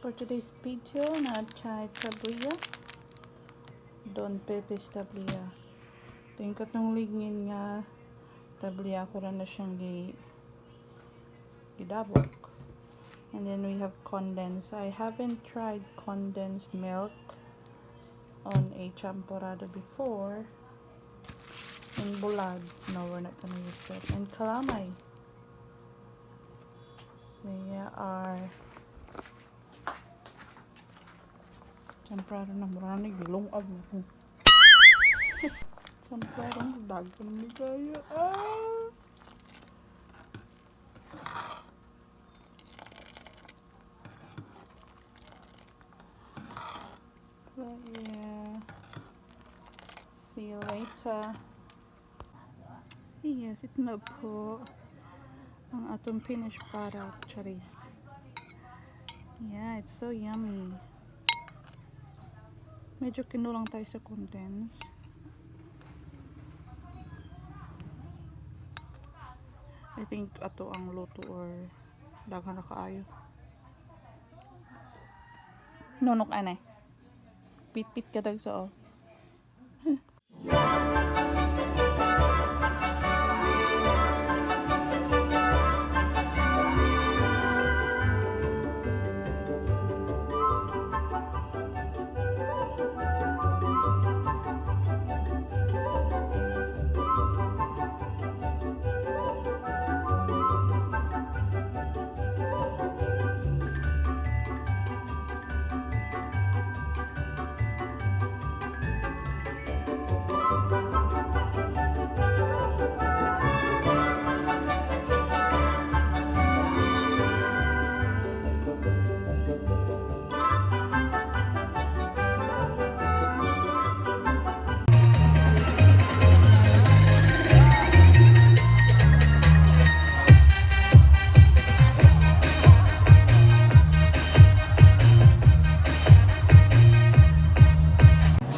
For today's video, na chai tablilla. Don Pepe's tablilla. Ito yung katong ligin nga tablilla ko na siyang gidabok. And then we have condensed. I haven't tried condensed milk on a champorado before. In bulad, no, we're not gonna use that. And kalamay. So yeah, our champorado na mura na gilungag na ko. Champorado dagan ni kaya. Ah! But yeah. See you later. Yes, ito na po ang atong finished product, charis. Yeah, it's so yummy. Medyo kinulang tayo sa contents. I think ato ang luto or daghan na kaayo. Nunok ane. Pit-pit ka dag sa oh.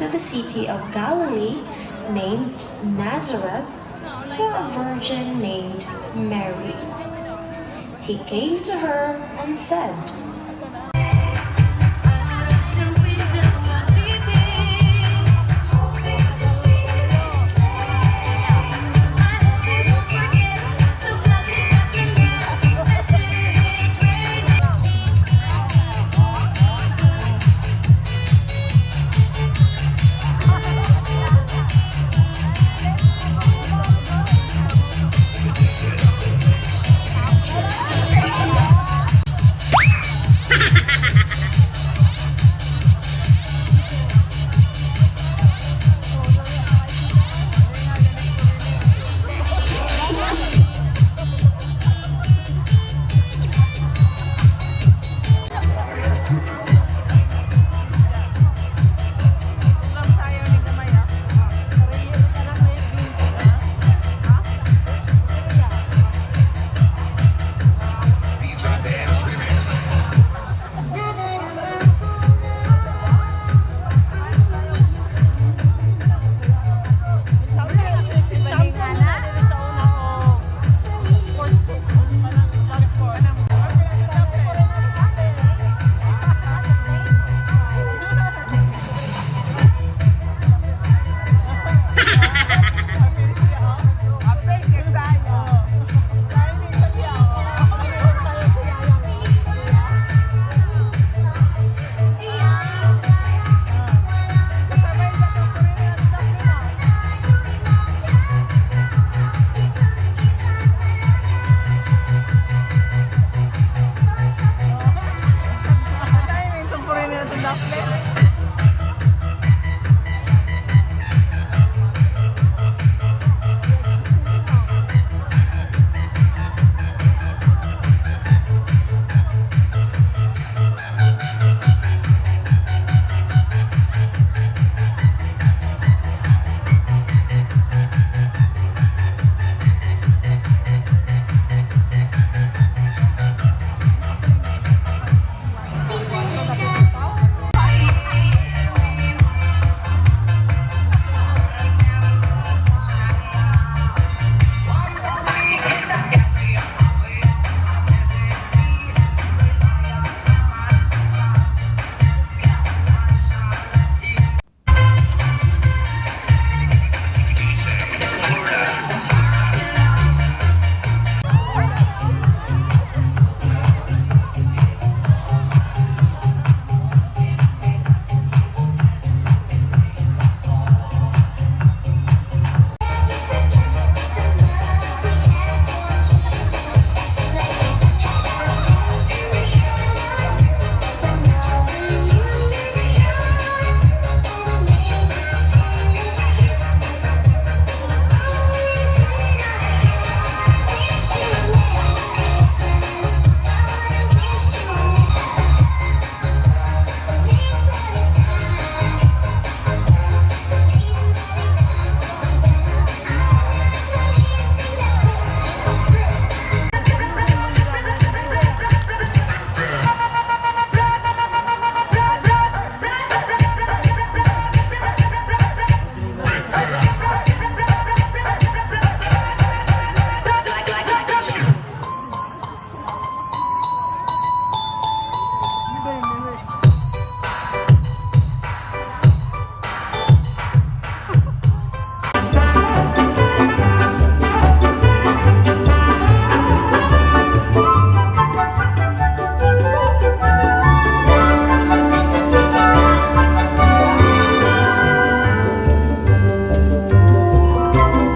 To the city of Galilee named Nazareth to a virgin named Mary. He came to her and said,